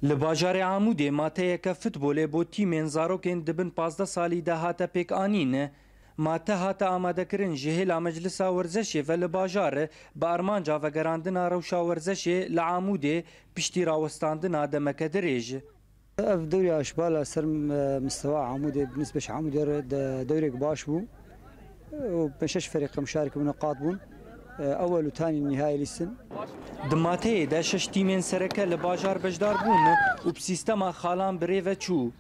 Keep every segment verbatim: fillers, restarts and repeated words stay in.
Li bajarê Amûdê mateyeke futbolê bo tîmên zarokên di bin pazdeh salî de hate pêkanîn. Mate hate amadekirin ji hêla Meclisa Werzişê ve li bajar, bi armanca vegerandina rewşa werzişê li Amûdê piştî rawestandina demeke dirêj. Ev dewrî aşbala ser, e, mistewa Amûdê, bi nisbet Amûdê re de dewrek baş bû. û pênc şeş ferîqe muşarik bûne, qat bûn. Ewel û tanî nîhayê lîstin. Di mateyê de şeş tîmên sereke li bajar beşdar bûn û bi sîstema xalan bi rê ve çû.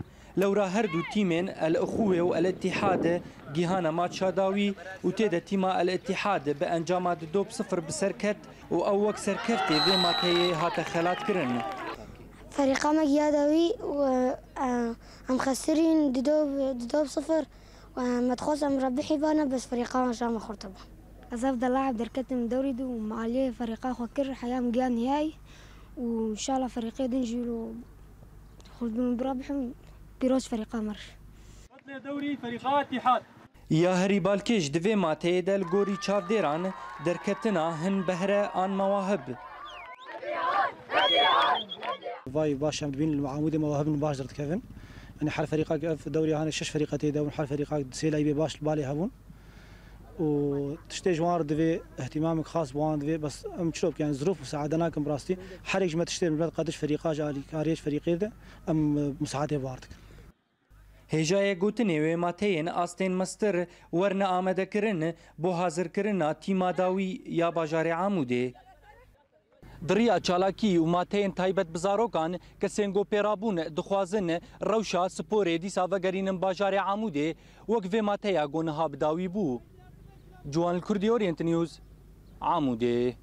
Lewra her du tîmên El Ixûwê û El Îtîhad gihane matça dawî û tê de tîma El Îtîhad bi encama dido bi sifir bi ser ket û ew wek serkeftê vê mateyê hate xelatkirin. Ferîqa me giha dawî û, e, em xesirîn dido, dido bi sifir. Me dixwest em rebihî bane, bes ferîqa me şa me xurt bû. Ez ev delaheb derketim dewrî du û me aliyê ferîqa xwe kir, heya em giya nihayî û înşallah ferîqê din jî lo xurt bin birebihim, pîroz ferîqa me re. Dewrî ferîqa Îtîhad. Ya herî balkêş di vê mateyê de li gorî çavdêran derketina hin behre an mewahib. Vay baş em dibîn li Amûdê mewahibin baş derdikevin. Yanî her ferîqak ev dewrê hane şeş ferîqa tê de bûn, her ferîqak sê laybê baş li balê hebûn. Û tiştê ji wan re divê, ihtimamek xas bi wan divê, bes em çilo bikin, yanî zirûf û saade nakin bi rastî. Her yek ji me tiştê min qediş ferîqa ji alîkariyê ji ferîqê de em, e, musaadê bi wan re dikin. Hêjayê gotinê wê mateyên astên mestir werne amadekirin bo hazirkirina tîma dawî ya bajarê Amûdê. Di riya çalakî û mateyên taybet bi zarokan, kesên ku pê rabûn dixwazin rewşa sporê dîsa vegerînin bajarê Amûdê, wek vê mateya ku niha bi dawî bû. Ciwan li Kurdî Orient News, Amûdê.